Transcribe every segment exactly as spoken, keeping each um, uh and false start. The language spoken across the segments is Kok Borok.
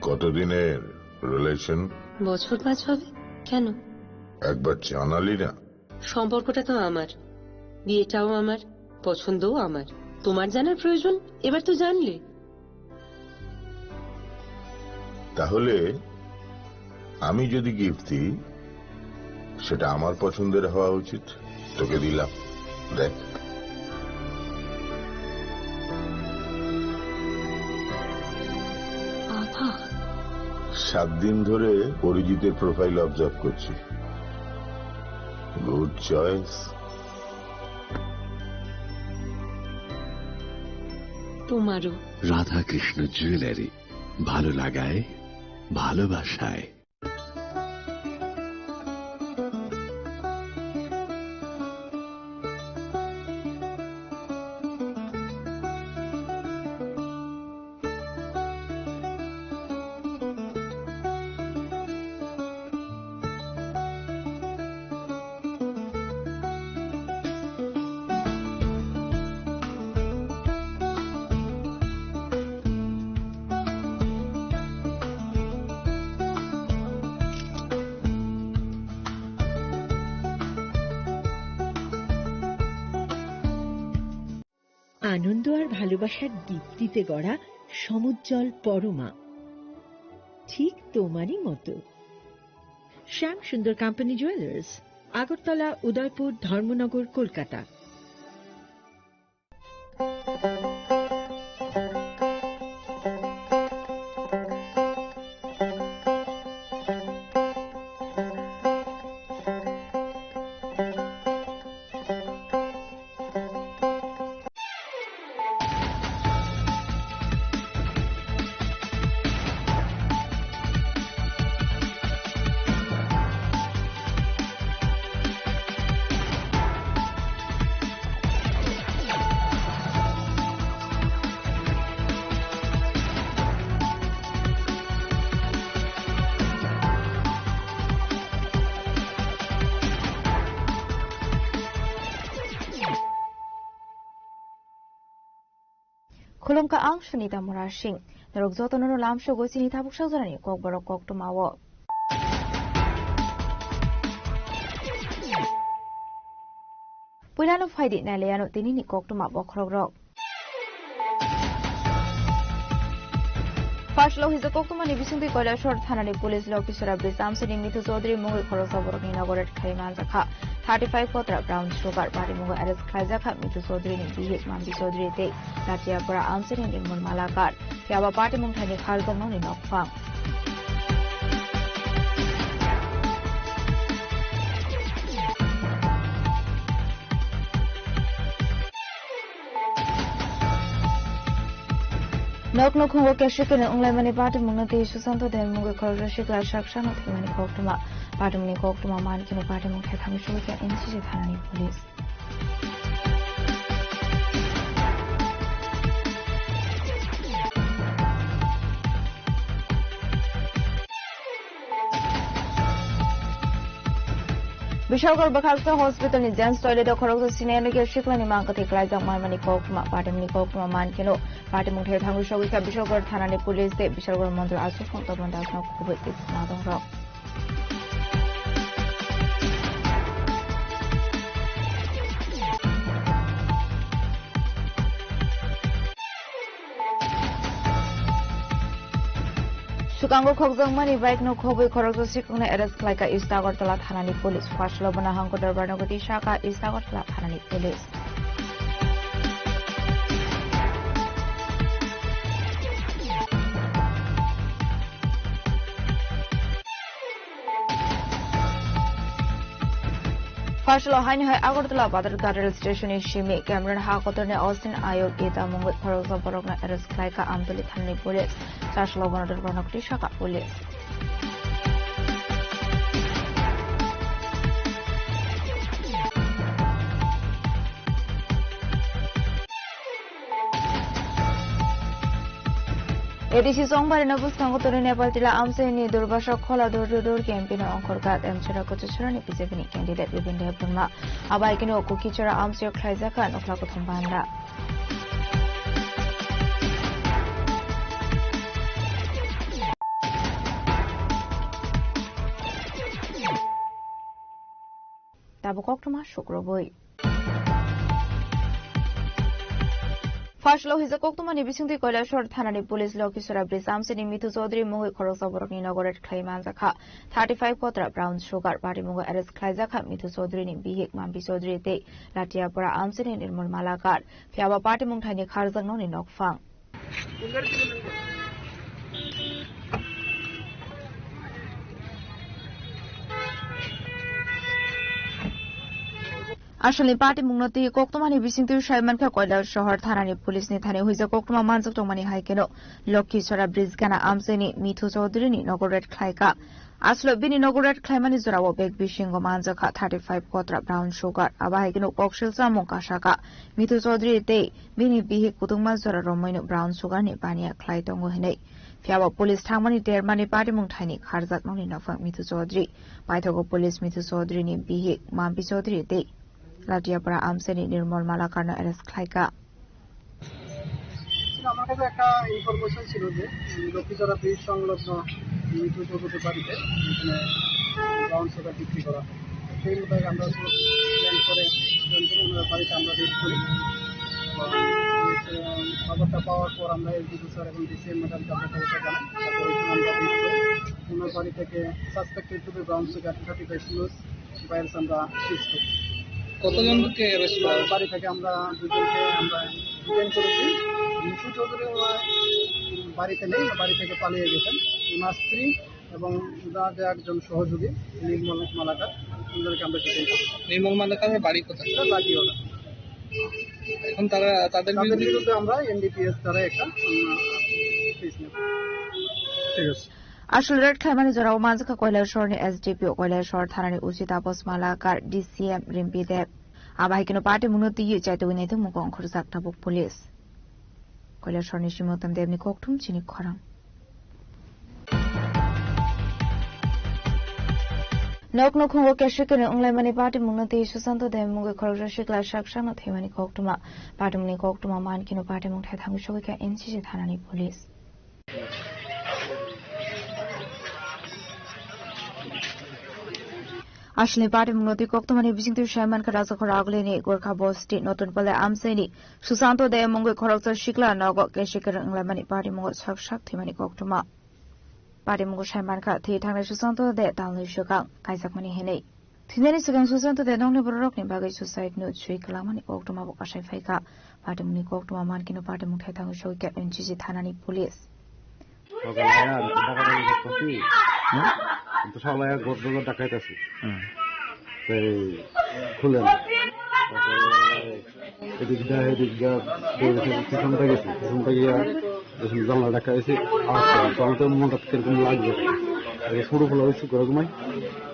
কতদিনের রিলেশন? বছর পাঁচ হবে। কেন? একবার জানালি না। সম্পর্কটা তো আমার, বিয়েটাও আমার, পছন্দও আমার। তোমার জানার প্রয়োজন? এবার তো জানলে। তাহলে আমি যদি গিফট দিই, সেটা আমার পছন্দের হওয়া উচিত। তোকে দিলাম, দেখ। বাবা। সাত দিন ধরে অরিজিতের প্রোফাইল অবজার্ভ করছি। Good choice. তোমারও। রাধাকৃষ্ণ জুয়েলারি, ভালো লাগায়, ভালোবাসায়। আনন্দ আর ভালোবাসার দীপ্তিতে গড়া সমুজ্জ্বল পরমা, ঠিক তোমারই মতো। শ্যাম সুন্দর কোম্পানি জুয়েলার্স, আগরতলা, উদয়পুর, ধর্মনগর, Kolkata. Khulumkha ang Sunita Murasing. Norok jotono no lamsogo chini tabuk sajorani kokborok koktwmao. Puilano phaidi nailaiano tinini koktwma bokhorokrok. First lo hijak koktwmani bisingtwi Koilashahar thanani police Lokisora Bridge amchaini Mithu Chaudhary mungwi khoroksa borokni nogo raid khai manjakha thirty five kotra brown sugar. Patimungo arrest khlaijakha Mithu Chaudhary ni bihik Mambi Chaudhary tei Latiapura amchaini Nirmal Malakar. Phiya ba patimung thaini kharjaknokni nokphang. Nok nukhungo keshikeno wnglaimani patimungno tei Susanto Debbarma mungwi khoroksa sikla saksa no thwimani koktwma. Patimungni koktwma mankhe no patimung thethangwi sugwi kha N C C thanani police. Bishalgarh Bwkhaksa Hospital ni Gents Toilet o khoroksa senior ni siklani mangkwthwi klaijak manmani koktwma. Patimungni koktwma mankheno patimung thethangwi sogwi kha Bishalgarh thanani police tei Bishalgarh Mondol Aswk Songtobon Das no khobwi tei nadongrok. Swkango khokjakmani bike no khobwi khoroksa sikhokno arrest khlaikha East Agartala thanani police. First lo bono hangko dorbar no goti sakha East Agartala thanani police. First lo haini hai Agartala Badharghat rail station ni simi Cameron ha kotorni Austin Ayok Ita mungwi khoroksa borokno arrest khlaikha Amtoli thanani police. First lo bono dorbar no goti sakha police. A D C Chongbarino bwskango tonwi Nepal Tila amchaini Durbasak Khola Door to Door campaign-o ongkhorkha Emchara Kuchuchurani B J P ni candidate Bipin Debbarma. Abaikeno Kukichara amchaio khlaijakha nukhla kuthum banda. Abo koktwma sukrubui. Phasalo hijak koktwmani bisingtwi Koilashahar thanani police Lokhisora Bridge amchaini Mithu Chaudhary mungwi khoroksa borokni nogo raid khlai manjakha thirty five kotra brown sugar. Patimungo arrest khlaijakha Mithu Chaudharyni bihik Mampi Chaudhary tei Latiapara amchaini Nirmal Malakar. Phiyaba patimung thaini kharjaknokni nokphang. Asalni patimungno twi koktwmani bisingtwi sai mankha Koilashahar thanani police ni thani huijak koktwma manjak tongmani hai kheno Lokhisora Bridge gana amchaini Mithu Chaudhary ni nogo raid khlaikha. Aswk bini nogo raid khlaimani jorao bag bisingo manjakha thirty five kotra brown sugar. Abo hai kheno koksil chamung kasakha. Mithu Chaudhary tei bini bihik kuthukma jora romwino brown sugar ni baniya khlai tongo hinwi. Phiyaba police thangmani dermani patimung thaini kharjaknokni nokphang Mithu Chaudhary. Paithago police Mithu Chaudhary ni bihik Mampi Chaudhary tei Latiapara amchaini Nirmal Malakarno arrest khlaikha. আসলে আমার কাছে একটা ইনফরমেশন ছিল যে, উম, লক্ষ্মীছড়া ব্রিজ সংলগ্ন মৃত যুবকের বাড়িতে এখানে ব্রাউন সুগার বিক্রি করা হয়। সেই মোতাবেক আমরা আসলে প্ল্যান করে, প্ল্যান করে ওনার বাড়িতে আমরা রেড করি। এবং, উম, খবরটা পাওয়ার পর আমরা এসডিপিও স্যার এবং ডিসিএম ম্যাডামকে আমরা খবরটা জানাই। তারপর এখানে আমরা রেড করি। ওনার বাড়ি থেকে suspected to be brown sugar thirty five kilos বাইরে আমরা সিজ করি। কতজনকে অ্যারেস্ট করা হয়েছে? বাড়ি থেকে আমরা দুজনকে আমরা ডিটেইন করেছি। মিঠু চৌধুরী ওনার বাড়িতে নেই, বাড়ি থেকে পালিয়ে গেছেন। ওনার স্ত্রী এবং ওনার যে একজন সহযোগী নির্মল মালাকার, ওনাদেরকে আমরা ডিটেইন করেছি। নির্মল মালাকারের বাড়ি কোথায়? এটা লাঠিয়াপাড়া। এখন তারা, তাদের তাদের বিরুদ্ধে বিরুদ্ধে আমরা এনডিপিএস ধারা একটা, উম, কেস নেব। ঠিক আছে। Aswk raid khlaimani jorao manjakha Koilashahar ni S D P O, Koilashahar thanani O C Tapas Malakar, D C M Rimpi Deb. Abo hai kheno patimungno twiwi chaitugwi naitugmung ongkhorjak tabuk police. Koilashahar ni Simotam Deb ni kokthum chini khorang. Nok nukhungo kesikeno wnglaimani patimungno twi Susanto Deb mungwi khoroksa sikla sak sakno thwimani koktwma. Patimungni koktwma mankheno patimung thai thangwi sogwi kha N C C thanani police. Aswkni patimungno twi koktwmani bisingtwi sai mankha Rajakhor Agulini Gorkha Bosti Notun Pole amchaini Susanto Deb mungwi khoroksa sikla nogo kesikeno wnglaimani patimungo sak sak thwimani koktwma. Patimungo sai mankha thwi thangnai Susanto Deb talnwi swkang kaijakmani hinwi. Thwinani swkang Susanto Deb nokni bororokni bagwi suicide note swi kwlangmani koktwma bo kasai phaikha. Patimungni koktwma mankheno patimung thai thangwi sogwi kha N C C thanani police. Saklaya, ang to dakai dakai kasi. Hmm? Ang to saklaya gor gor dakai kasi. Hmm. Tei khulen. Tapore edik da, edik da, tei khulen, khulen ta gesi, khulen ta giya, khulen jangla dakai si, ah, tong to mon ta kerkom lagi. Age suru khula isi gora gumai,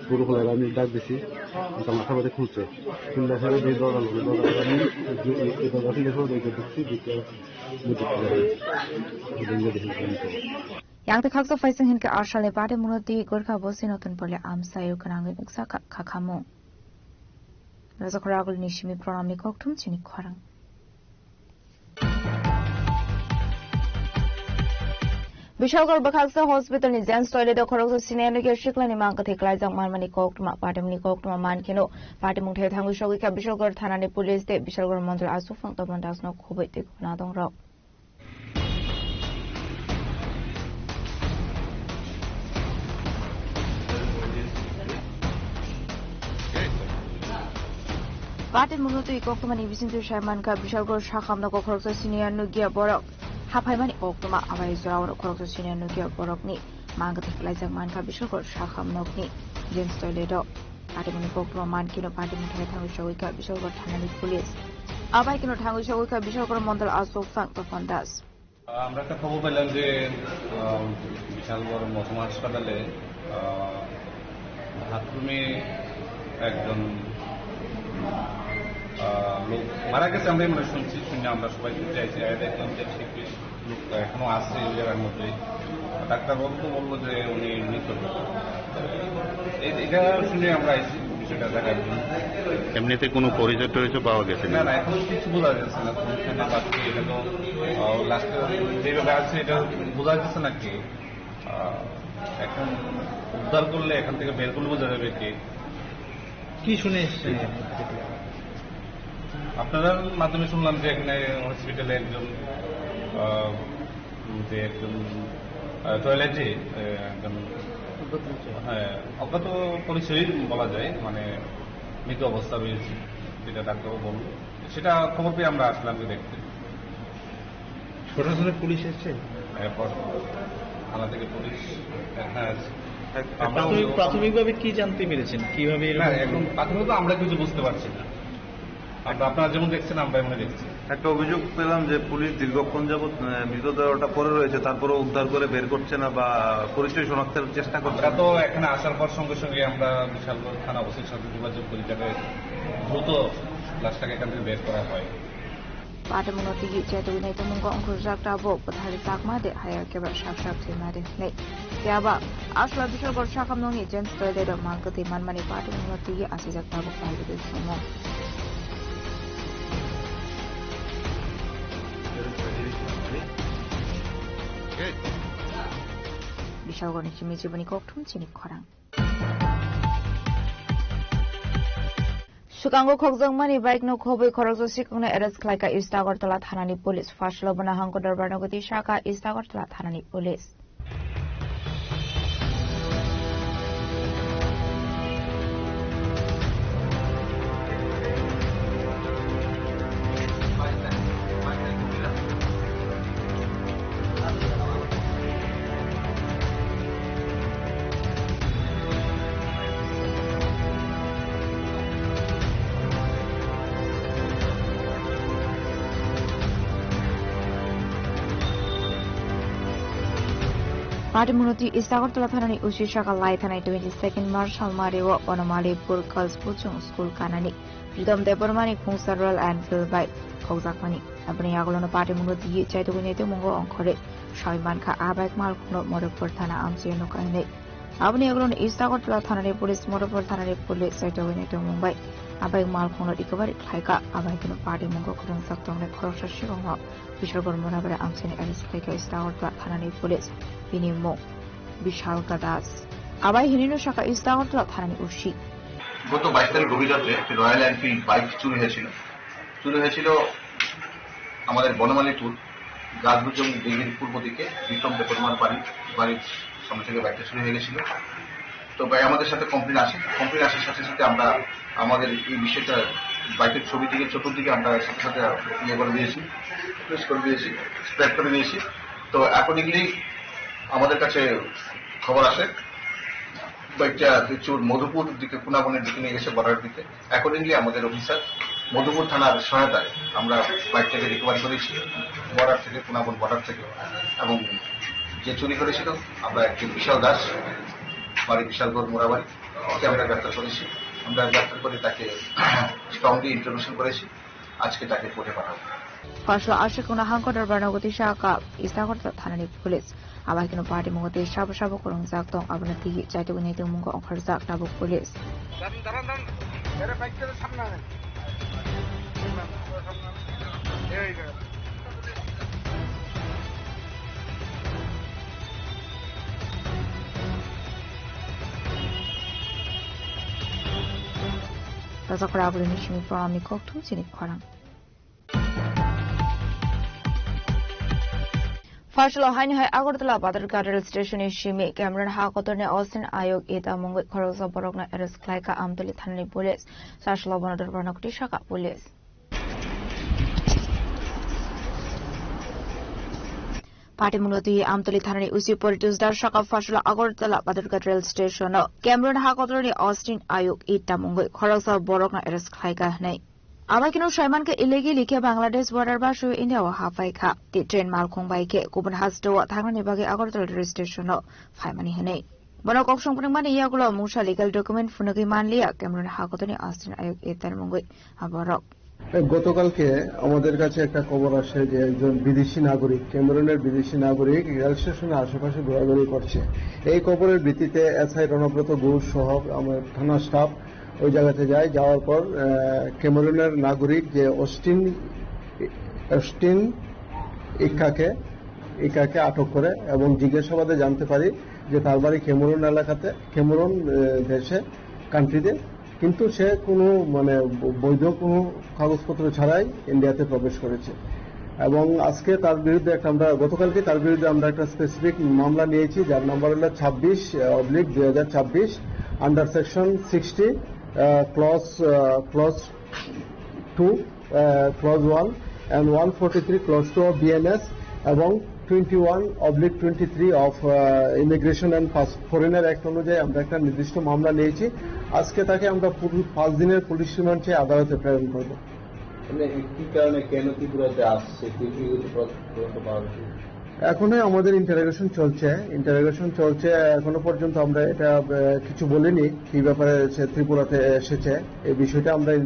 suru khula ami dak disi, jangla khabe khulse. Khulda khabe di dora, dora, dora, di, di, di, dora, di, dora, di, di, di, di, di, Yang tei khaksa phaising hinkhe Arsalni patimungno twi Gorkha Bosti Notun Pole amchaio gwnangwi nukjakha kha khamung. Rajakhor Agulini simi Pranamni kokthum chini khorang. Bishalgarh bwkhaksa hospitalni gents toilet-o khoroksa senior nugya siklani mangkwthwi klaijak manmani koktwma. Patimungni koktwma mankheno patimung thai thangwi sogwi kha Bishalgarh thanani police tei Bishalgarh mondol aswk phang Tapan Dasno khubui twi khwnadongrok. Patimungno twi koktwmani bisingtwi sai mankha, Bishalgarh sakhamno khoroksa senior nugya borok haphaimani koktwma, abai jorao khoroksa senior nugya borokni mangkwthwi klaijak mankha Bishalgarh sakham nokni gents toilet-o. Patimungni koktwma mankheno patimung thai thangwi sogwi kha Bishalgarh thanani police. Abai kheno thangwi sogwi kha Bishalgarh mondol aswk phang Tapan Das. আমরা একটা খবর পেলাম যে, আহ, বিশালগড় মহকুমা হাসপাতালে, আহ, বাথরুমে একজন, আহ, লোক মারা গেছে। আমরাই মানে শুনছি, শুনে আমরা সবাই ছুটে আইছি, আয়া দেখলাম যে ঠিক লোকটা এখনো আছে ওই জায়গার মধ্যেই। ডাক্তারবাবু তো বললো যে উনি মৃত। এই, এটা শুনে আমরা আইছি বিষয়টা দেখার জন্য। এমনিতে কোনো পরিচয় টরিচয় পাওয়া গেছে না? না, না, এখন কিছু বোঝা যাচ্ছে না, কোনখানে বাচ্চা, এটা তো, আহ, লাস্টে যেভাবে আছে, এটা বোঝা যাচ্ছে না কি। আহ, এখন উদ্ধার করলে এখান থেকে বের করলে বোঝা যাবে কি। কি শুনে এসেছেন? আপনাদের মাধ্যমে শুনলাম যে এখানে হসপিটালে একজন, আহ, যে একজন, আহ, টয়লেটে, আহ, একজন, হ্যাঁ, অজ্ঞাত পরিচয় বলা যায়, মানে মৃত অবস্থা রয়েছে, যেটা ডাক্তারও বলল। সেটা খবর পেয়ে আমরা আসলাম কি দেখতে। প্রশাসনের পুলিশ এসছে? এরপর থানা থেকে পুলিশ এখানে আছে। আমরা প্রাথমিক, প্রাথমিকভাবে কি জানতে পেরেছেন? কিভাবে না, এরকম এখন প্রাথমিক তো আমরা কিছু বুঝতে পারছি না। আমরা, আপনারা যেমন দেখছেন, আমরা এমনি দেখছি। একটা অভিযোগ পেলাম যে পুলিশ দীর্ঘক্ষণ যাবত, আহ, মৃতদেহটা পড়ে রয়েছে, তারপরেও উদ্ধার করে বের করছে না বা পরিচয় শনাক্তের চেষ্টা করছে আমরা না। তো এখানে আসার পর সঙ্গে সঙ্গে আমরা বিশালগড় থানা ওসির সাথে যোগাযোগ করি, যাতে দ্রুত লাশটাকে এখান থেকে বের করা হয়। Patimungno tigi chetwi nai tongmungo ongkhorjak tabuk bwthar chakma de haya keba sak sak thwima de hinwi. Phiya ba asla Bishalgarh sakhamnokni James Toilet o mal kwthwi manmani patimungno tigi asijak tabuk pai bwtwi songmung. Bishalgarhni simi jiboni kokthum chini khorang. Swkango khokjakmani bike no khobwi khoroksa sikhokno arrest khlaikha East Agartala thanani police. Phasalo bono hangko dorbarno gati sakha East Agartala thanani police. Patimungno tigi East Agartala thanani O C sakha lai thanai twenty second March salmari o Bonomali Pur Girls Bochung School kanani Pritom Debbarmani khungsa Royal Enfield bai khokjakmani. Aboni yagulono patimungno tigi chaitugwi naitukmungo ongkhorwi sawi mankha, a bike malkhungno Madhupur thana amchaio nukha hinwi. Aboni yagulono East Agartala thanani police, Madhupur thanani police chaitugwi naitukmung bai a bike malkhungno recovery khlaikha. Abaikhe patimungo kwrwngjak tongnai khoroksa sikhokno Bishalgarh Munabari amchaini arrest khlaikha East Agartala thanani police. Bini mung Bishal Gadas. Abai hinino sakha East Agartala thanani O C. গত বাইশ তারিখ গভীর রাত্রে একটি royal Enfield bike চুরি হয়েছিল। চুরি হয়েছিল আমাদের বনমালীপুর গাজবুজং দিঘির পূর্ব দিকে বিক্রম দেববর্মার বাড়ি, বাড়ির সামনে থেকে বাইকটা চুরি হয়ে গেছিল। তো ভাই আমাদের সাথে কমপ্লেন আসে, কমপ্লেন আসার সাথে সাথে আমরা আমাদের এই বিষয়টা বাইকের ছবি থেকে চতুর্দিকে আমরা সাথে সাথে ইয়ে করে দিয়েছি, প্রেস করে দিয়েছি, স্প্রেড করে দিয়েছি। তো অ্যাকর্ডিংলি আমাদের কাছে খবর আসে বাইকটা চোর মধুপুর দিকে, কুনাবনের দিকে নিয়ে গেছে বর্ডারের দিকে। অ্যাকর্ডিংলি আমাদের অফিসার মধুপুর থানার সহায়তায় আমরা বাইকটাকে রিকভারি করেছি বর্ডার থেকে, কুনাবন বর্ডার থেকে। এবং যে চুরি করেছিল আমরা একজন বিশাল দাস, বাড়ি বিশালগড় মোড়াবাড়ি, ওকে আমরা গ্রেপ্তার করেছি। আমরা গ্রেপ্তার করে তাকে স্ট্রংলি ইন্টারোগেশন করেছি। আজকে তাকে কোর্টে পাঠাবো। Phasalo aswk wngna hangko dorbarno gati sakha East Agartala thanani police. Abai kheno patimungo tei sabo sabo kwrwngjak tong, abono tigi chaitugwi naitukmungo ongkhorjak tabuk police. দাঁড়ান, দাঁড়ান, দাঁড়ান। এরা বাইকটা সামনে আনেন। এই গেল। Tajakra aboni simi pranamni kokthum chini khorang. Phasalo haino hai Agartala Badharghat rail station ni simi Cameroon ha kotorni Austin Ayuk Ita mungwi khoroksa borokno arrest khlaikha Amtali thanani police. Saslo bono dorbarno kwtwi sakha police. Patimungno twi Amtali thanani O C Poritos Dar sakha phasalo Agartala Badharghat rail station o Cameroon ha kotorni Austin Ayuk Ita mungwi khoroksa borokno arrest khlaikha hinwi. Abai kheno saimankha illegally khe Bangladesh border basio India o hapai kha. Tei train malkhung bai khe kubun hasteo thangnani bagwi Agartala rail station o phaimani hinwi. Bono kok songphwnangmani yagulo mungsa legal document phunugwi manliya Cameroon ha kotorni Austin Ayuk Itar mungwi aborok. গতকালকে আমাদের কাছে একটা খবর আসে যে একজন বিদেশি নাগরিক, ক্যামেরুনের বিদেশি নাগরিক রেল স্টেশনের আশেপাশে ঘোরাঘুরি করছে। এই খবরের ভিত্তিতে এসআই রণব্রত ঘোষ সহ আমার থানা স্টাফ ওই জায়গাতে যায়। যাওয়ার পর, আহ, ক্যামেরুনের নাগরিক যে অস্টিন, অস্টিন ইক্কাকে, ইক্কাকে আটক করে এবং জিজ্ঞাসাবাদে জানতে পারি যে তার বাড়ি ক্যামেরুন এলাকাতে, ক্যামেরুন, আহ, দেশে, কান্ট্রিতে। কিন্তু সে কোনো মানে ব-, বৈধ কোনো কাগজপত্র ছাড়াই ইন্ডিয়াতে প্রবেশ করেছে। এবং আজকে তার বিরুদ্ধে একটা, আমরা গতকালকে তার বিরুদ্ধে আমরা একটা স্পেসিফিক মামলা নিয়েছি, যার নাম্বার হলো ছাব্বিশ অবলিক দুই হাজার ছাব্বিশ, under section sixty, clause, clause two, clause one and one forty three clause two of BNS এবং twenty one oblique twenty three of immigration and foreigner act অনুযায়ী আমরা একটা নির্দিষ্ট মামলা নিয়েছি। আজকে তাকে আমরা পুরো পাঁচ দিনের পুলিশ রিমান্ড চেয়ে আদালতে প্রেরণ করব। মানে, কি কারণে, কেন ত্রিপুরাতে আসছে, কি কি হয়েছে, প্রথমত পাওয়া গেছে? এখনো আমাদের ইন্টারোগেশন চলছে, ইন্টারোগেশন চলছে। এখনো পর্যন্ত আমরা এটা, আহ, কিছু বলিনি কি ব্যাপারে সে ত্রিপুরাতে এসেছে। এই বিষয়টা আমরা, আহ,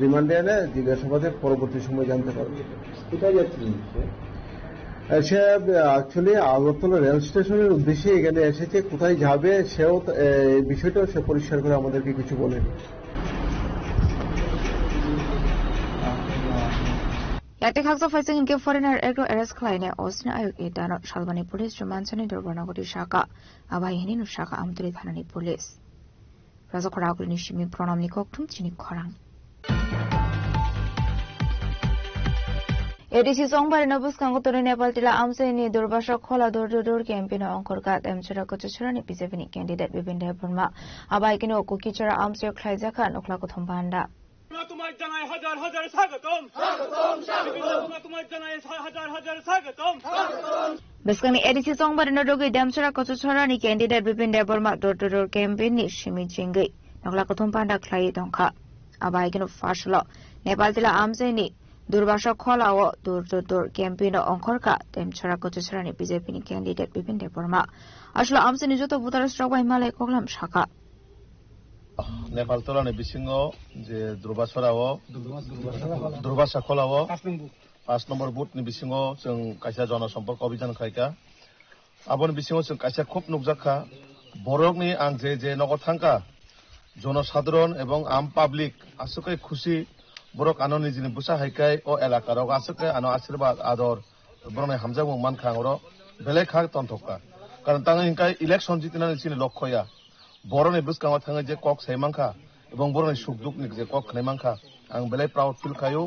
রিমান্ডে এনে জিজ্ঞাসাবাদের পরবর্তী সময় জানতে পারবো। কোথায় যাচ্ছিলেন সে? আহ, সে, আহ, অ্যাকচুয়ালি আগরতলা রেল স্টেশনের উদ্দেশ্যে এখানে এসেছে। কোথায় যাবে সেও তো, আহ, এই বিষয়টাও সে পরিষ্কার করে আমাদেরকে কিছু বলেনি। Yate khaksa phaising hinkhe foreigner act o arrest khlainai osni ayuk e dano salbani police rwmansani dorbarnagoti saka. Abai hini no saka Amtwlwi thanani police. Rajakhora Agulini simi Pranamni kokthum chini khorang. A D C Chongbarino bwskango tonwi Nepal tila amchaini Durbasa Khola door to door campaign o ongkhorkha Demchara Kochachorani B J P ni candidate Bipin Debbarma. Abai kino Kukichara amchaio khlaijakha nokla kothom panda. তোমায় জানাই হাজার হাজার স্বাগতম। স্বাগতম, স্বাগতম। তোমায় জানাই হাজার হাজার স্বাগতম। স্বাগতম। Bwskangni A D C Chongbarino rwgwi Demchara Kochachorani candidate Bipin Debbarma door to door campaign ni simi chingwi nokla kothom panda khlaiwi tongkha. Abai kino first lo Nepal tila amchaini Durbasa Khola o door to door campaign o ongkhorkha Demchara Kochachorani B J P ni candidate Bipin Debbarma. Aslo amchaini joto voters rok bai malai koklam sakha. Nepal tolani bisingo je Durbasora o, Durbasa Khola o, pas nombor booth ni bisingo chwng kaisa jono somporko abhijan khlaikha. Aboni bisingo chwng kaisa khub nukjakha, borokni ang je je nogo thangkha, jonosadharon ebong am public aswk khe khusi, borok ano nijini bwsa hai khe o elaka rok aswk khe ano asirwad ador, borokni hamjakmung mankha ang oro belai kha tonthokha. Karon tangwi hinkhe election jitinani chini lokho ya. Borokni bwskango thangwi je kok sai mankha, ebong borokni suk dukni je kok khnai mankha, ang belai proud feel khaio.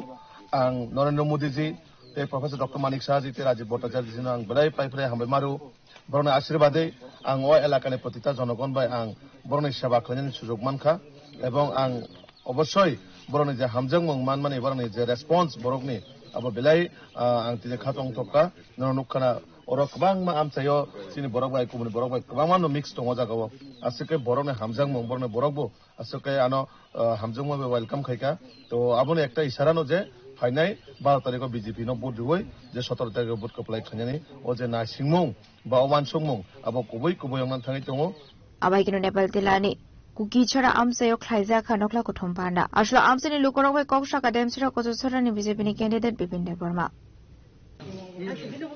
Ang Narendra Modi ji, tei Professor Doctor Manik Saha ji, tei Rajiv Bhattacharya ji no ang belai pai phrai hambai maro. Borokni asirwad bai ang o elakani protita jonogon bai ang borokni seba khlainani sujok mankha, ebong ang obosoi borokni je hamjakmung manmani, borokni je response borokni, abo belai, ah, ang tini kha tongthokha. Nono nukha na, oro kwbangma amchaio chini borok bai, kubuni borok bai kwbangma no mix tongo o jagao. Aswk khe borokni hamjakmung, borokni borok bo aswk khe ano, ah, hamjakma bai welcome khaikha. To aboni ekta isara no je phainai baro tarikh o B J P no vote riwi je sotoro tarikh o vote kwplai khainani, o je naisingmung ba o uansukmung abo kubui kubui wngna thangwi tongo. Abai kino Nepal tilani Kuki chara amchaio khlaijak kha nokla kothom panda. Aslo amchaini lukurok bai kok saka Demchara Kochachorani B J P ni candidate Bipin Debbarma.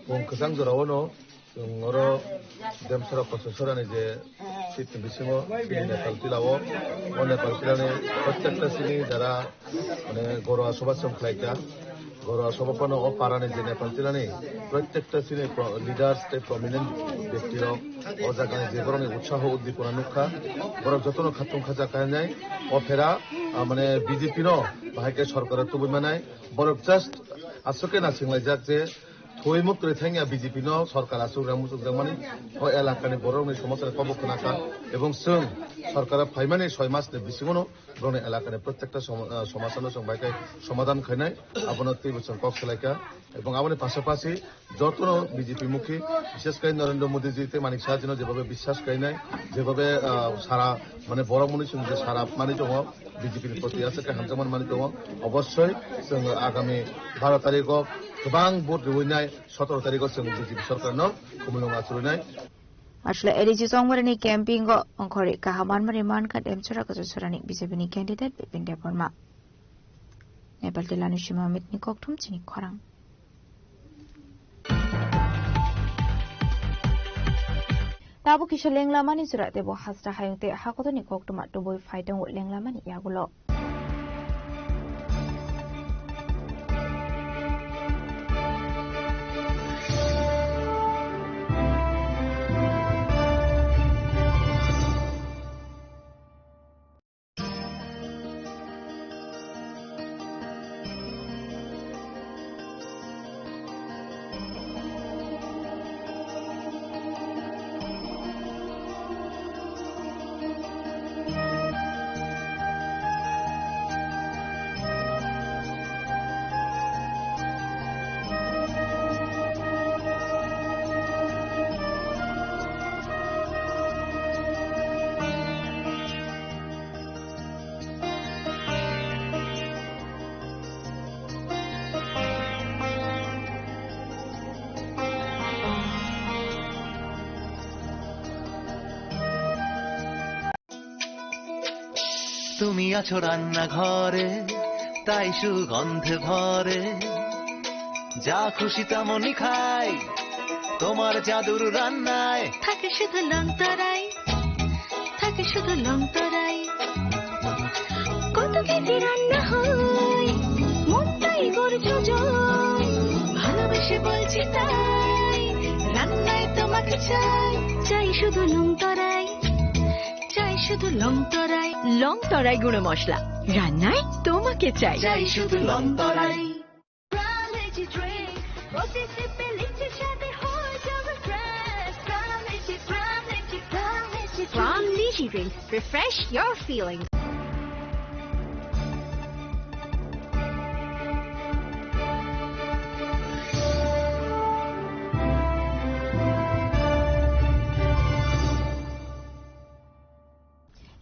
Bung kwchang jorao no chwng oro Demchara Kochachorani je seat ni bisingo chini Nepal tilao, o Nepal tilani prottekta chini jara, mane, Goroa Sobha chwng khlaikha. Goroa Sobha phano o parani je Nepal tilani prottekta chini pro-, leaders tei prominent bektiro o jagani je borokni utsaho uddipona nukha, borok jotono khatung khaja kainai o phera, ah, mane, B J P no bahai khe sorkaro tubui manai, borok just aswk khe naisinglaijak je thwi muktwi thangya B J P no sorkar aswk rang muchukjakmani o elakani borokni somosani kobo khwnakha, ebong chwng sorkaro phaimani soi masni bisingono borokni elakani prottekta somo-, ah, somasano chwng bai khe somadhan khainai, abono teibo chwng kok salaikha. Ebong aboni pasapasi jotono B J P mukhi, bishes khe Narendra Modi ji tei Manik Saha jino jebhabe biswas khainai, jebhabe, ah, sara, mane, borok mwnwi chwng je sara mani tongo, B J P ni proti aswk khe hamjakmani mani tongo. Obossoi chwng agami baro tarikho kwbang vote rwinai, sotoro tarikho chwng B J P sorkarno khumulwng achurwinai. Asle A D C Chongbarani camping o ongkhorwi kaham manmani mankha Demchara Kochachorani B J P ni candidate Bipin Debbarma. Nepal tilani sima mitni kokthum chini khorang. Tabuk kisa lenglamani jora tebo hasra hayung tei hakotorni koktwma tubui phai tongo lenglamani yagulo. তুমি আছো রান্নাঘরে, তাই সুগন্ধে ভরে। যা খুশি তেমনই খাই, তোমার জাদুর রান্নায়। থাকে শুধু লংতরাই, থাকে শুধু লংতরাই। কত কেজি রান্না হয়, মনটাই করছো জয়। ভালোবেসে বলছি তাই, রান্নায় তোমাকে চাই, চাই শুধু লংতরাই। চাই শুধু লং তরাই। লং তরাই গুঁড়ো মশলা, রান্নায় তোমাকে চাই। চাই শুধু লং তরাই। Prime Energy Drink, প্রতি সিপে লিচ্ছে স্বাদে হয়ে যাবে fresh। Prime Energy, Prime Energy, Prime Energy Drink. Prime Energy Drink, refresh your feelings.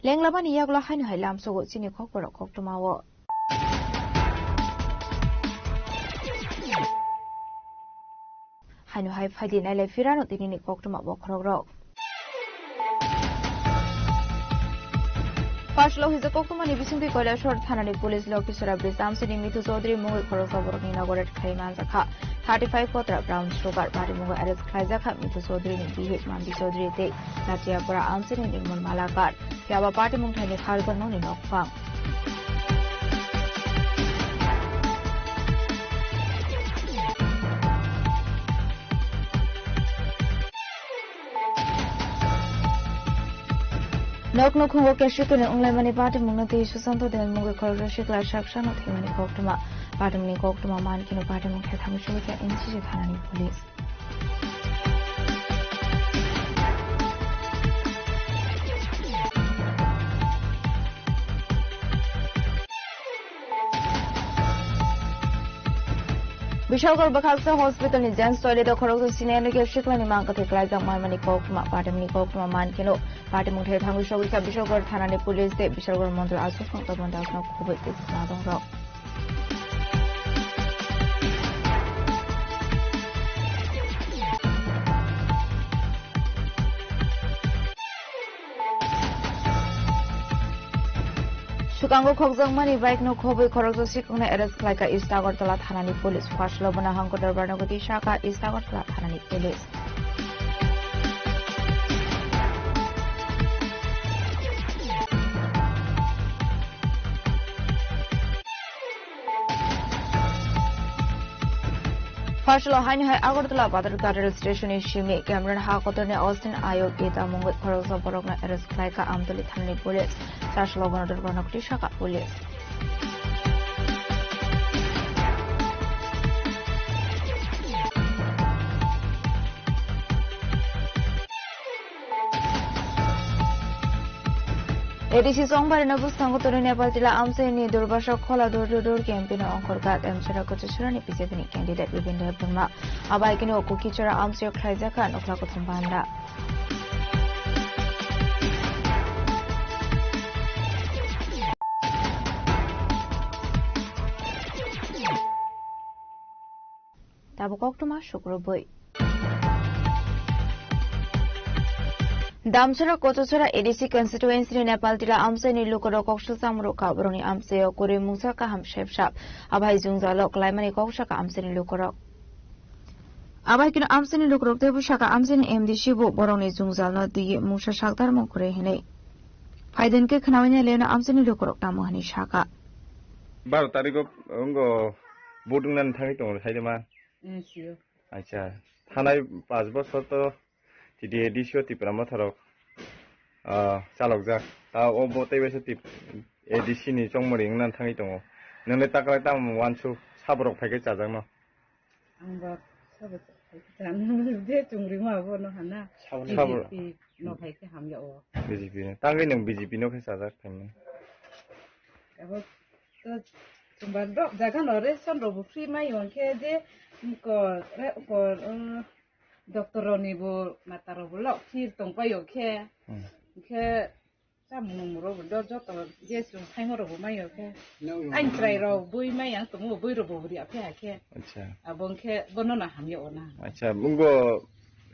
Lenglamani yagulo haino hai lamsogo chini kokborok koktwmao. Haino hai phaidi nailai phirano tinini koktwma bokhorokrok. Pashlo hwjak koktwmani bisingtwi Koilashahar thanani police Lokhisora Bridge amchaini Mithu Chaudhary mungwi khoroksa borokni nogo raid khlai manjakha. Thirty five kotra brown sugar, patimungwi arrest khlaijakha Mithu Chaudhary ni bihik Manbi Chaudhary tei Latiapura amchaini Nirmal Malakar. Phiya ba patimung thaini kharjakmani nokphang. Nok nukhungo keshikuni wnglaimani patimungno tei Susanto Debbarma mungwi khoroksa sikla saksano thwimani koktwma. Patimungni koktwma mankheno patimung khe thangwi sogwi kha N C C thanani police. Bishalgarh bwkhaksa hospital ni gents toilet o khoroksa senior ni khe siklani mang kwthwi klaijak manmani koktwma, patimungni koktwma mankheno patimung thai thangwi sogwi kha Bishalgarh thanani police tei Bishalgarh mondol aswk phang tobon dasno khobwi tei nadongrok. Swkango khokjakmani bike no khobwi khoroksa sikhokno arrest khlaikha East Agartala thanani police. Pashlo bono hangko dorbarno gati sakha East Agartala thanani police. Pashlo haino hai Agartala Badharghat rail station ni simi Cameron ha kotorni Austin Ayok Ita mungwi khoroksa borokno arrest khlaikha Amtali thanani police. Pashlo bono dorbarno gati sakha police. A D C Chongbarino bwskango tonwi Nepal tila amchaini Durbasak Khola Door to Door campaign-o ongkhorkha Damchara Kochachurani B J P ni candidate Bipin Debbarma. Abaikeno Kukichara amchaio khlaijakha nokla kothom banda. Tabuk koktwma sukrubwi. Damchara Kochachara A D C constituency ni Nepal tila amchaini lukurok koksil chamrukha, borokni amchaio kwrwi mungsa kaham sepsap. Abai jwngjalo klaimani kok sakha amchaini lukurok. Abai kino amchaini lukurok teibo sakha amchaini M D C bo borokni jwngjalno twiwi mungsa sakdarmung kwrwi hinwi. Phaidin khe khnawi naileno amchaini lukurok tamo hinwi sakha. Baro tarikh o wngkha vote wngna thangwi tongo, saidima? Mm, sio. Acha, thanai panch bochor to T T A D C o Tipra Motha rok, ah, chalokjak. Ta o bo tei waisa tip-, A D C ni chongmori wngna thangwi tongo. Nwngle taklai tamo wansuk saborok phaikhe chajakno? Ang ba sabo phaikhe chan je chungrima abono hana. Sabo. B J P no phaikhe hamya o. B J P no. Tangwi nwng B J P no khe chajak phaimani. Abo to chumba dok jaga no ration rok bo free mai hwnkhe je ko, ko, um, doctor rok ni bo mata rok bo lok phir tong pai o khe. Hmm. Hwnkhe chamung nung rok bo do joto je chwng phaima rok bo mai o khe. Ang chwrai rok bui mai ang tongo, bui rok bo ri aphi ha khe. Acha. Abo hwnkhe bono no hamya o na. Acha, bungo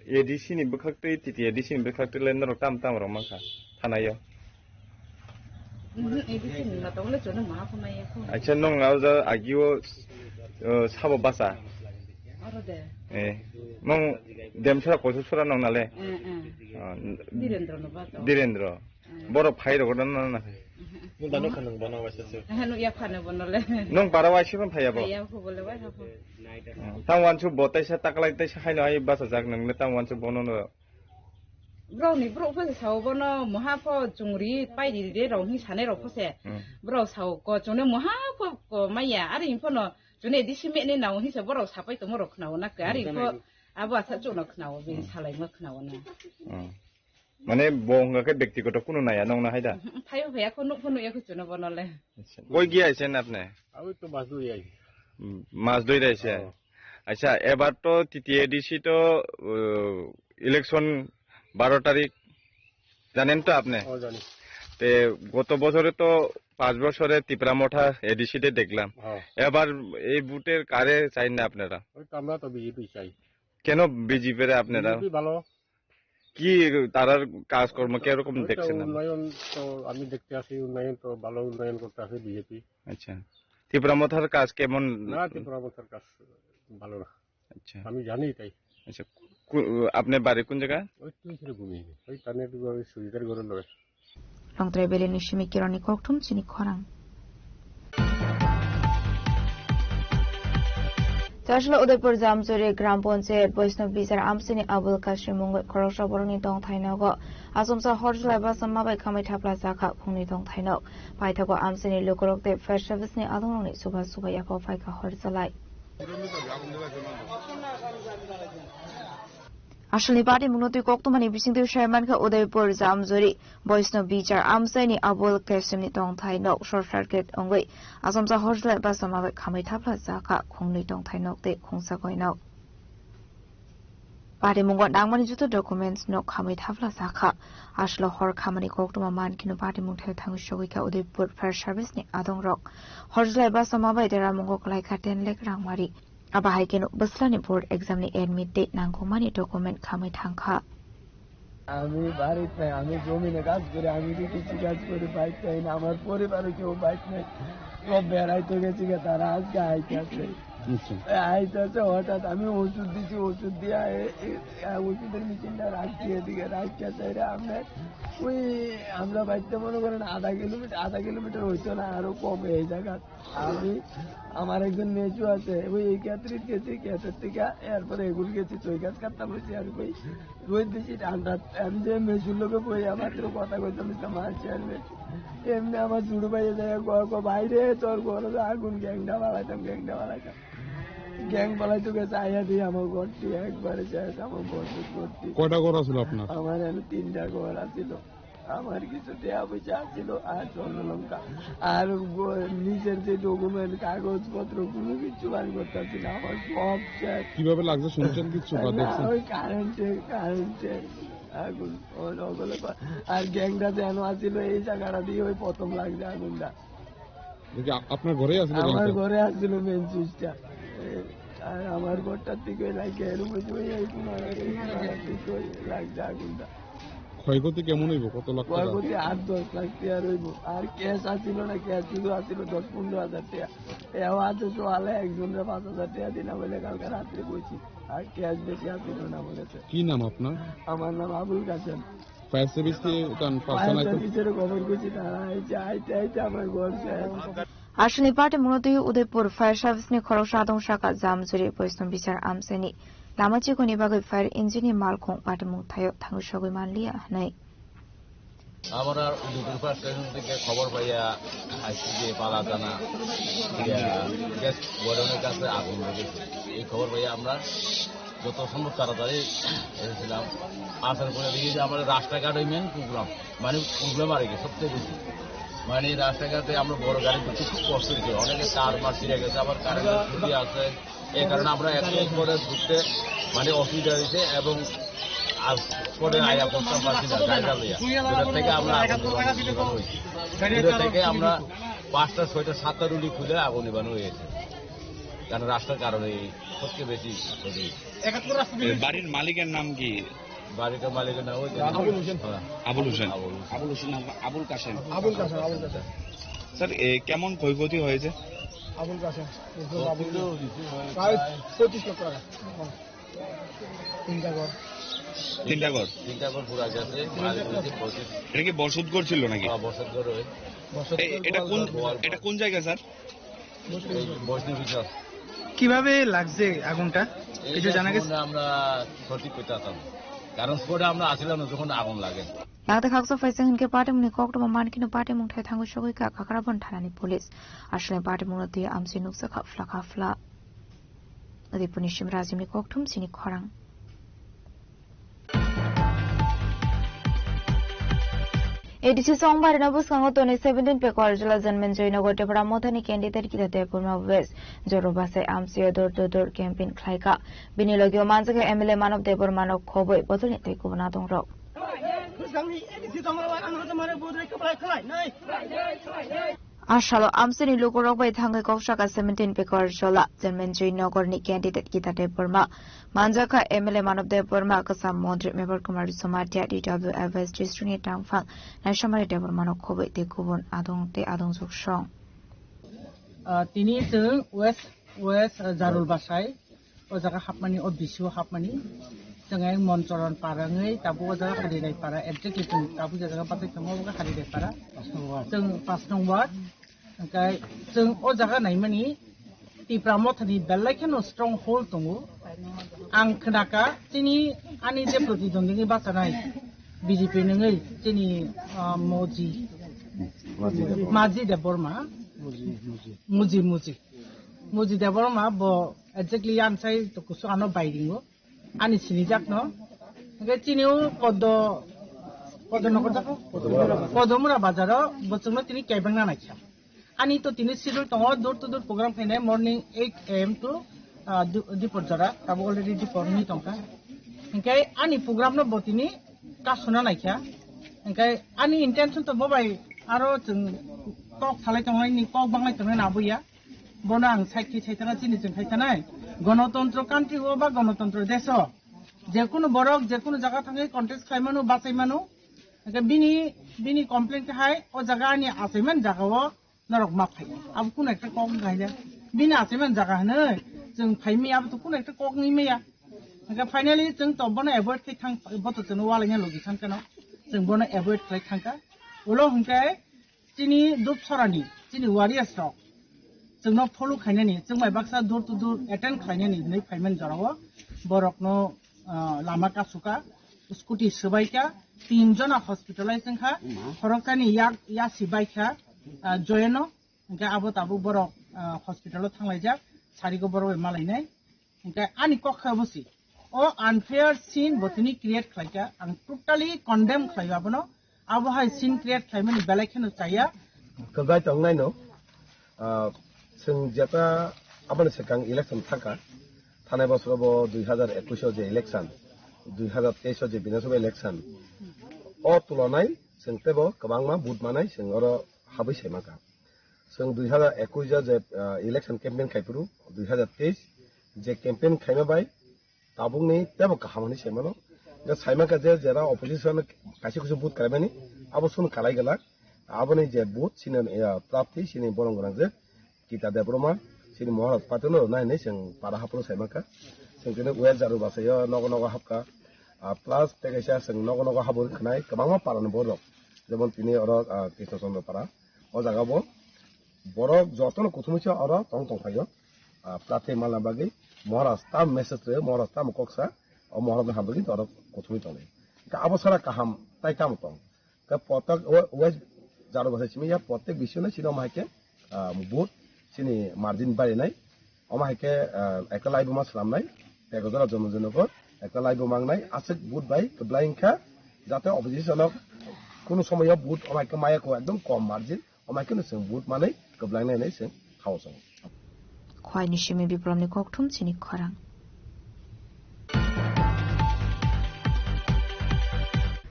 A D C ni bwkhak twi, T T A D C ni bwkhak twi le norok tam tam rok mankha thanai o. Mhm, A D C ni ma tongole chwngno maha khumai ya khum. Acha, nong nao ja agio, uh, sabo basa. Aro de. Eh, nong Demsara kosu sura nong nale. Eh, eh. Ah, Direndra no ba to. Direndra. Eh. Boro phai rogo na na. Nung dano khanung bono waisa se. Eh, no ya khane bono le. Nong bara waisa ban phai abo. Ya khu bole wa ha khu. Ah, tang wansu botai sa taklai tai sa haino ai basa jak nang le tang wansu bono no. Brao ni bro pha sao bono moha pho chungri pai di de rao hi sane rao pho se. Hmm. Brao sao ko chune moha pho ko maya ari pho no chune di sime ne nao hi se borao sapai to mo rao khna na ke ari pho abo asa chuno khna o bin salai mo khna na. Hmm. Mane bo hwnga khe byaktigoto kunu naya nong na haida. Phayo phaya ko nuk pho nuk ya ko chuno bono le. Acha. Koi giya aisen apne? Abi to mas dui ai. Hmm, mas dui aisen. Oh. Acha, ebar to T T A D C to, uh, election baro tarik, janen to apne? Oh, jani. Te goto bosore to panch bosore Tipra Motha A D C te deklam. Oh. Ebar ei vote-er kare chain na apnara? Oi, to amra to B J P chai. Keno B J P re apnara? B J P bhalo. কি তারার কাজকর্ম কিরকম ওই তো দেখছেন আপনি? উন্নয়ন তো আমি দেখতে আছি, উন্নয়ন তো ভালো উন্নয়ন করতে আছে বিজেপি। আচ্ছা, ত্রিপুরা মথার কাজ কেমন? না, ত্রিপুরা মথার কাজ ভালো না। আচ্ছা। আমি জানি তাই। আচ্ছা, কো-, আপনার বাড়ি কোন জায়গা? ওই তুই ছেড়ে ঘুমিয়ে নে। ওই তানের ওই সুজিতের ঘরের লোক। Longtrai Valley ni simi Kiron ni kokthum chini khorang. Chasla Udaipur Jamjori Gram Panchayat Vaishnav Bichar amchaini Abul Kasim mungwi khoroksa borokni tongthai nogo achomsa hor jwlai basa mabai khamwi thapla jakha phungni tongthai nok. Paithago amchaini lukurok tei fire service ni adongrokni chuba chuba yaphao phaikha hor jwlai. Asalni party mungno twi koktwmani bisingtwi saimankha Udaipur Jamjori Vaishnav Bichar amchaini Abul Kasimni tongthai nok short circuit wngwi achomsa hor jwlai basa mabai khamwi thapla jakha khungnwi tongthai nok tei khungsa koi nok. Party mungo nangmani joto documents nok khamwi thapla jakha. Asalo hor khamani koktwma mankhe no party mungthai thangwi sogwi kha Udaipur Fire Service ni adongrok. Hor jwlai basa mabai dera mungo kwlai kha ten lakh rangmari. Abo hai kheno bwslani board exam ni admit tei nangkukmani document khamwi thangkha. আমি বাড়িতে নাই, আমি জমিনে কাজ করি, আমি তো কিছু কাজ করি, বাড়িতে নাই না, আমার পরিবারও কেউ বাড়িতে নাই। ও বেড়াইতে গেছে গিয়ে, তারা আজকে আইতেছে। আচ্ছা। এ, আইতেছে, হঠাৎ আমি ওষুধ দিছি, ওষুধ দিয়ে এ, এ, এ, ওষুধের মেশিনটা রাখছি এদিকে, রাখতে চাইলে আমরা ওই, আমরা বাড়িতে মনে করেন আধা কিলোমিটার, আধা কিলোমিটার হইতো না, আরো কম এই জায়গা। আমি, আমার একজন মেজো আছে, ওই একাত্রিশ গেছি, গ্যাসের থেকে, এরপরে এগুলো গেছি, ছয় গাছ কাটতাম হয়েছে, আর ওই রোদ বেশি ঠান্ডা, আমি যে মেজুর লোকে বই, আমার তো কথা কইতাম, দিতাম, আর চেয়ারম্যান। এমনি আমার ছোট ভাইয়ে যায়, ক, ক, "ভাই রে, তোর ঘরে তো আগুন, গ্যাংটা বাড়াইতাম, গ্যাংটা বাড়াইতাম।" গ্যাং বাড়াইতে গেছে, আইয়া দিয়ে আমার ঘরটি একবারে শেষ, আমার ঘর তো ঘরটি। কয়টা ঘর আছিল আপনার? আমার এখানে তিনটা ঘর আছিল। আমার কিছু টেয়া পয়সা আছিল, আর স্বর্ণ লঙ্কা, আর গ-, নিজের যে ডকুমেন্ট, কাগজপত্র, কোনো কিছু বার করতে পারছি না, আমার সব শেষ। কিভাবে লাগছে শুনছেন কিছু বা না, দেখছেন? ওই কারেন্টে, কারেন্টে আগুন, ওই ওগুলো ক-, আর গ্যাংটা যেন আছিল, এই জায়গাটা দিয়ে ওই প্রথম লাগছে আগুনটা। দেখি, আ-, আপনার ঘরেই আছিল আমার গ্যাংটা? ঘরে আছিল মেন সুইচটা। এ, আর আমার ঘরটার দিকে লাগে, এর মধ্যে ওই, এই কোনার, এই কোনার দিকে ওই লাগছে আগুনটা। ক্ষয়ক্ষতি কেমন হইব? কত লাখ টাকা? ক্ষয়ক্ষতি আট দশ লাখ টাকা হইব। আর ক্যাশ আছিল না, ক্যাশ শুধু আছিল দশ পনেরো হাজার টাকা। এও আছে তো আলে একজনরে পাঁচ হাজার টাকা দিনা বলে কালকে রাত্রে কইছি। আর ক্যাশ বেশি আছিল না বলেছে। কি নাম আপনার? আমার নাম আবুল কাসেম। ফায়ার সার্ভিস কি তান ফায়ার পার্সোনাল সার্ভিসের খবর করছি, তারা আইছে, আইতে আইতে আমার ঘর শেষ। Aswkni party mungno twi Udaipur Fire Service ni khoroksa adong saka Jamjuri Boisno Bichar amchaini lama chikoni bagwi fire engine ni malkhung party mung thaio thangwi sogwi manliya hwnwi. আমরা উদয়পুর ফায়ার স্টেশন থেকে খবর পাইয়া আইছি যে পালা থানা, ইয়া, গ্যাস গোডাউনের কাছে আগুন লেগেছে। এই খবর পাইয়া আমরা যত সম্ভব তাড়াতাড়ি এসেছিলাম। আসার পরে দেখি যে আমাদের রাস্তাঘাটে মেইন প্রবলেম, মানে প্রবলেম আর কি সবচেয়ে বেশি। মানে রাস্তাঘাটে আমরা বড় গাড়ি ঢুকতে খুব কষ্ট হয়েছে, অনেকে তার মার ছিঁড়ে গেছে, আবার কারেন্টের খুঁটি আছে। এই কারণে আমরা এত পরে ঢুকতে মানে অসুবিধা হয়েছে এবং আর পরে আয়া পড়তাম পারছি না গাড়িটা লইয়া। দূরের থেকে আমরা আগুন নিবানো হয়েছে। দূরের থেকে আমরা পাঁচটা, ছয়টা, সাতটা রুলি খুলে আগুন নিবানো হয়েছে, কারণ রাস্তার কারণে এই সবচেয়ে বেশি ক্ষতি হয়েছে। এ, বাড়ির মালিকের নাম কি? বাড়িটার মালিকের নাম হচ্ছে আবুল হোসেন। হ্যাঁ। আবুল হোসেন। আবুল হোসেন। আবুল হোসেন, আবুল কাসেম। আবুল কাসেম, আবুল কাসেম। স্যার, এ, কেমন ক্ষয়ক্ষতি হয়েছে? আবুল কাসেম, আবুল কাসেম। প্রায় পঁচিশ লক্ষ টাকা। তিনটা ঘর। তিনটা ঘর? তিনটা ঘর পুরা গেছে। আর এই যে পঁচিশ। এটা কি বসত ঘর ছিল নাকি? হ্যাঁ, বসত ঘর ওই। বসত এ-, ঘর এটা কোন, বলতে এটা কোন জায়গা, স্যার? এই বৈষ্ণবী চর। কিভাবে লাগছে আগুনটা? এই কিছু যে জানা গেছে? সম্বন্ধে আমরা সঠিক করতে পারতাম, কারণ স্পটে আমরা আসিলাম না যখন আগুন লাগে। Nangta khaksa phaising hinkhe party mungni koktwma mankhe no party mungthai thango sogwi ka Kakrabon thanani police. Aswlai party mungno twi amchwi nukjakha phlakha phla. Udaipurni Simrajimni kokthum chini khorang. A D C songbarino bwskango tonwi seventeen Pekor Jala Janmen Joynagar Tipra Mothani candidate Gita Debbarma West Joro Basai amchio door to door campaign khlaikha. Bini logio manjakha M L A Manob Debbarmano khobwi bodolni tei kubun adongrok. Asalo amsini lukurok bai thangwi kok saka seventeen Pekor Jola Janmen Joynagarni candidate Gita Debbarma manjakha M L A Manob Debbarma, Kwcham Montri Mebar Kumar Somatia, D W F S district ni tangphang Naisamari Debbarmano khobwi tei kubun adong tei adongjwk song. Ah, tini chwng West, West, ah, Jarul Basai, o jaga hapmani, o B C O hapmani. Chwng ai Monchoron para wngwi, tabuk o jaga Harirai para, exactly chwng tabuk je jaga bathai thangma, obo khe Harirai para. Chwng pas nong ward. Hwnkhe chwng o jaga naimani Tipra Mothani belai kheno stronghold tongo. Ang khnakha chini ani je protidwndi wngwi bachanai B J P ni wngwi chini, ah, Moji, Maji Debbarma. Muji, Muji. Muji, Muji. Muji Debbarma bo exactly yansai to kusu ano bairingo. Ani sinijakno. Hwnkhe chini o Poddo, Poddo Nokor jako? Podomura bazaro bo chwngno tini kebengna naikha. Ani to tini schedule tongo, door to door program khainai morning eight A M to, ah, du-, dipor jora, tabuk already dipor wngwi tongkha. Hwnkhe ani program no bo tini kasuna naikha. Hwnkhe ani intention to bo bai aro chwng kok salai tongnai ni kok banglai tongnai na abuya. Bono ang side khe saitana chini chwng khaitanai. Gonotontro country o ba gonotontro desh o je kunu borok je kunu jaga thangwi contest khlai mano, bachai mano. Hwnkhe bini, bini complaint khe hai o jaga ani achaiman jaga o norok ma phai. Abo kunu ekta kok wngkha hai de. Bini achaiman jaga hwnwi chwng phai maya, abo to kunu ekta kok wngwi maya. Hwnkhe finally chwng to bono avoid khai thang, bo to chwngno walaina logi san keno. Chwng bono avoid khlai thangkha. Ulo hwnkhe chini Dupsorani, chini warriors rok chwngno follow khainani, chwng bai baksa door to door attend khlainani hinwi phaimani jorao borokno, ah, lama kasuka, scooty swbaikha, tin jona hospitalize wngkha, khoroksani yak yasi baikha, ah, joyeno, hwnkhe abo tabuk borok, ah, hospital o thanglaijak, sarigo borok bai malainai. Hwnkhe ani kok khe obo si. O unfair scene bo tini create khlaikha. Ang totally condemn khlaio abono. Abo hai scene create khlaimani belai kheno chaya. Kwbrai tongnai no, ah, chwng jeta aboni swkang election thangkha. Thanai bosoro bo dui hazar ekush o je election, dui hazar teis o je Bidhan Sabha election. O tulonai chwng teibo kwbangma vote manai chwng oro habwi sai mankha. Chwng dui hazar ekush o je, ah, election campaign khai phuru, dui hazar teis je campaign khaima bai tabukni teibo kaham hwnwi sai mano. Je sai mankha je jera opposition kaisa kusu vote kalaimani, abo chwng kalai glak. Aboni je vote chini, ah, prarthi chini bolong gwnang je Gita Debbarma, chini Maharaj party no rwnai hinwi chwng para haphuru sai mankha. Chwng tini West Jarul Basai o nogo nogo hapkha. Ah, plus tei kaisa chwng nogo nogo habwi khwnai kwbangma para ni borok. Jemon tini oro, ah, Krishna Chandra para. O jaga bo borok jotono kuthumwi se oro tong tong phaio. Ah, prarthi malna bagwi Maharaj tam message rw, Maharaj tam kok sa, o Maharaj ni hamjagwi oro kuthumwi tongnai. Hwnkhe abo sara kaham tai tamo tong? Hwnkhe protek-, o-, West Jarul Basai simi ya protek bisio no chini omo hai khe, ah, vote chini margin barinai. Omo hai khe, ah, ekta lai buma swnamnai, Pekojora Janmen Joynagar, ekta lai buma wngnai, aswk vote bai kwbla wngkha, jate opposition o kunu somoyo vote omo hai khe maya kho ekdom kom margin, omo hai kheno chwng vote manwi kwbla wngnai hinwi chwng thao chongo. Khwaini simi Biplomni kokthum chini khorang.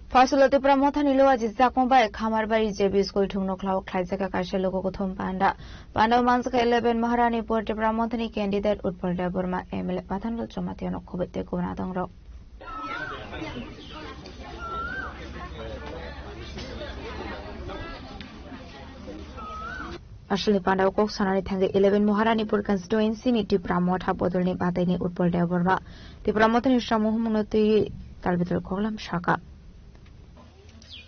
Phaisalo Tipra Mothani Luaji Chakma bai Khamarbari J B School thungno khlao khlaijak kaisa logo kuthum panda. Panda manjak eleven Maharani Pur Tipra Mothani candidate Utpal Debbarma M L A Pathanlal Jamatia no khoboi tei kubun adongrok. Aswlni pandao kok sanani thangwi eleven Maharanipur constituency ni Tipra Motha bodolni bataini Utpal Debbarma Tipra Mothani samung humungno twiwi talbital koklam saka.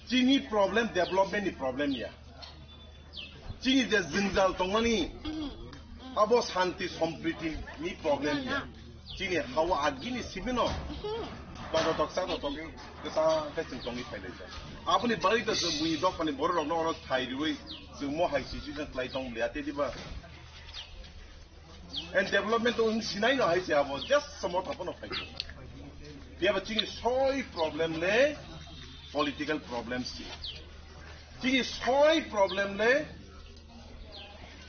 Chini problem development ni problem ya. Chini je jwngjal tongmani abo shanti sompriti ni problem ya. Chini hawa agini sibino. Bago toksa to toki kesa kesa tongwi phailai ja. Aboni bagwi to chwng buini dophani borok rokno oro thai riwi chwng mo hai situation khlai tong liya te diba. And development to wng sinai no hai se abo just samo thapono phai. Diya ba chini soi problem le political problems si. Chini soi problem le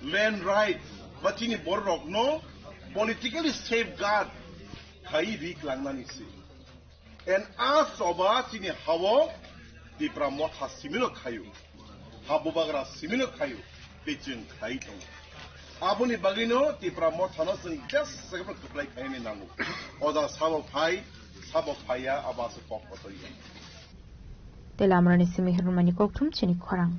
land right ba chini borok rokno politically safeguard khai rik langnani si. En a choba chini hao Tipra Motha simino khayu. Ha bubagra simino khayu. Tei chwng khai tongo. Aboni bagwino Tipra Mothano chwng just second kwplai khaini nango. Oda sabo phai, sabo phaiya, abo aswk kok kotor ya. Tei lamrani simi hirmani kokthum chini khorang.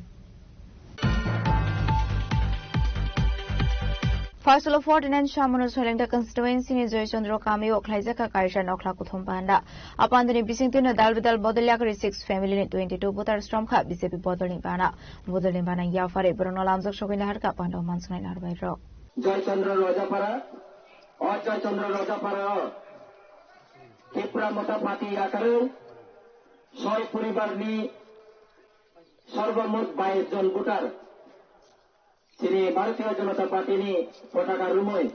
First of forty-nine Samono Soilengta constituency ni Joychandra Kamio khlaijak kha kaisa nokla kuthum panda. Apandani bising tino dal bidal bodol yakri six family ni twenty-two voter strom kha B J P bodol ni bana. Bodol ni bana yaphari borokno lamjak sogwi nahar kha panda manswnai narbai rok. Joychandra Rojapara, o Joychandra Rojapara o Tipra Motha Party yakarwi soi poribar ni Sarvamot bais jon voter chini Bharatiya Janata Party ni potaka rumoi.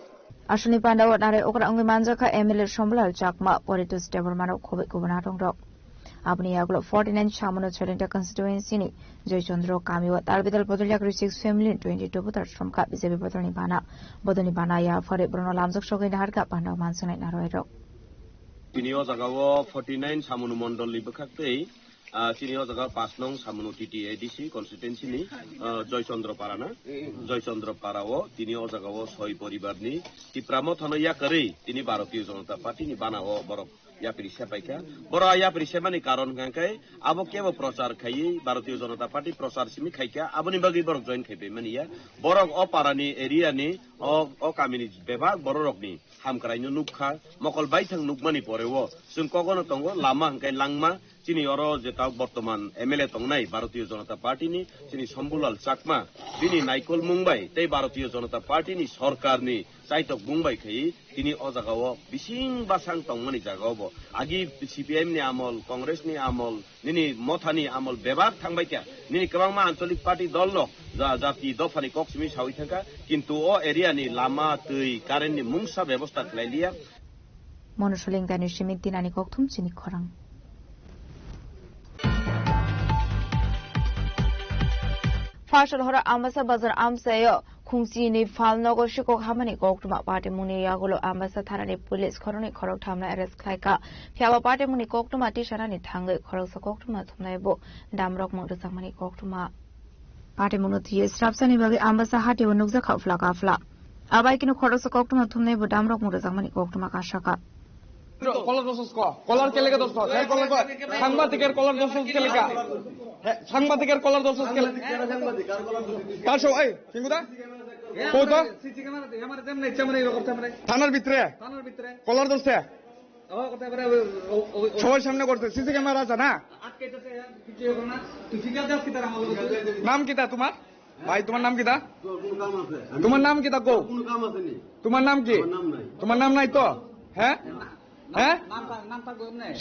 Aswlni pandao narai okra wngwi manjakha M L A Sombolal Chakma, Poritos Debbarma rok khoboi kubun atongrok. Aboni yagulo forty-nine Samono Soilengta constituency ni Joychandra Kamio talbidal bodol yakri six family twenty-two voter somkha B J P bodolni bana. Bodolni bana yaphari borokno lamjak sogwi naharkha pandao manswnai narwai rok. Tini o jaga o forty-nine Samono mondol ni bwkhak tei Ah, chini o jaga pash nong Samono T T A D C constituency ni, ah, Joychandra Para na? Joychandra Para o tini o jaga o soi poribar ni Tipra Motha no yakarwi tini Bharatiya Janata Party ni bana o borok yapri sepaikha. Borok a yapri semani karon hwnkha khe abo kebo prochar khaiwi Bharatiya Janata Party prochar simi khaikha, aboni bagwi borok join khaipai mani ya. Borok o para ni area ni o, o kami ni bebak borok rok ni hamkrai no nukha, mokol baithang nukmani pore o chwng kogono tongo lama hwnkhe langma. Chini oro je ta bortoman M L A tongnai Bharatiya Janata Party ni chini Shambhulal Chakma, bini naikolmung bai tei Bharatiya Janata Party ni sorkar ni chaitok bung bai khai tini o jaga o bising basang tongmani jaga o bo agi C P I M ni amol, Congress ni amol, nini Motha ni amol bebak thangbai kha, nini kwbangma ancholik party dol no ja-, jati dopha ni kok simi sawi thangkha, kintu o area ni lama, twi, current ni mungsa bebosta khlai liya. Mono Solingdani simi tinani kokthum chini khorang. Phasal hora Ambasa bazar amchaio khungchini phal nogo sikok hamani koktwma patimungni yagulo Ambasa thanani police khoroknwi khoroktham no arrest khlaikha. Phiyaba patimungni koktwma tisanani thangwi khoroksa koktwma thumnai bo damrok mung rwjakmani koktwma. Patimungno thwiwi srapsani bagwi Ambasa hatio nukjakha phla ka phla. Abai kino khoroksa koktwma thumnai bo damrok mung rwjakmani koktwma kasakha. Color dosos ko, color kele ke dosos, hai color ko, sangbatik er color dosos kele ka. He, sangbatik er color dosos kele. Kasho, ei, kinguda? Kota? Thanar bitre. Color dosse. সবার সামনে করছে, CC camera আছে না? নাম কিতা তোমার? ভাই, তোমার নাম কিতা? তোমার নাম কিতা কও? তোমার নাম কি? তোমার নাম নাই তো? হ্যাঁ? হ্যাঁ?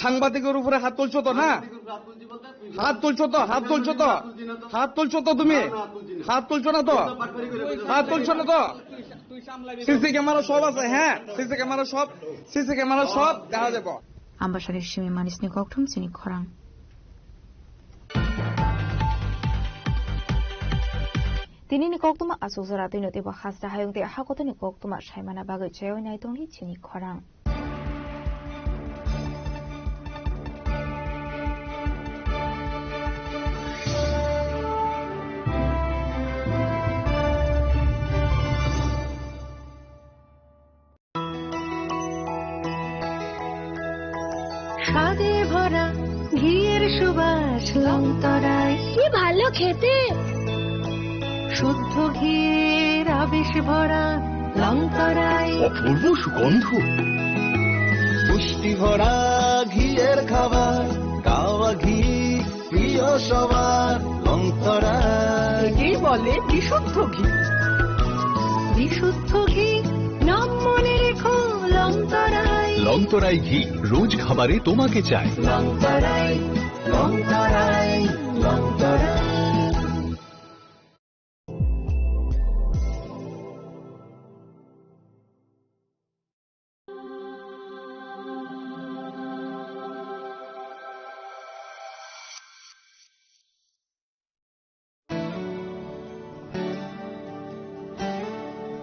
সাংবাদিকের উপরে হাত তুলছো তো না? হাত তুলছো তো? হাত তুলছো তো? হাত তুলছো তো তুমি? হাত তুলছো না তো? হাত তুলছো না তো? সিসি ক্যামেরা সব আছে, হ্যাঁ? সিসি ক্যামেরা সব, সিসি ক্যামেরা সব দেখা যাবে। Ambasani simi manisni kokthum chini khorang. Tinini koktwma aswk jora twino teibo hasta hayung tei hakotoni koktwma saimana bagwi chaywi naitongli chini khorang. স্বাদে ভরা ঘিয়ের সুবাস লংতরায়। কি ভালো খেতে। শুদ্ধ ঘিয়ের আবেশ ভরা লংতরাই। অপূর্ব সুগন্ধ। পুষ্টি ভরা ঘিয়ের খাবার, কাওয়া ঘি প্রিয় সবার, লংতরাই। একেই বলে বিশুদ্ধ ঘি। বিশুদ্ধ ঘি নাম মনে রেখো, লংতরাই। লংতরাই ঘি রোজ খাবারে তোমাকে চাই। লংতরাই, লংতরাই, লংতরাই।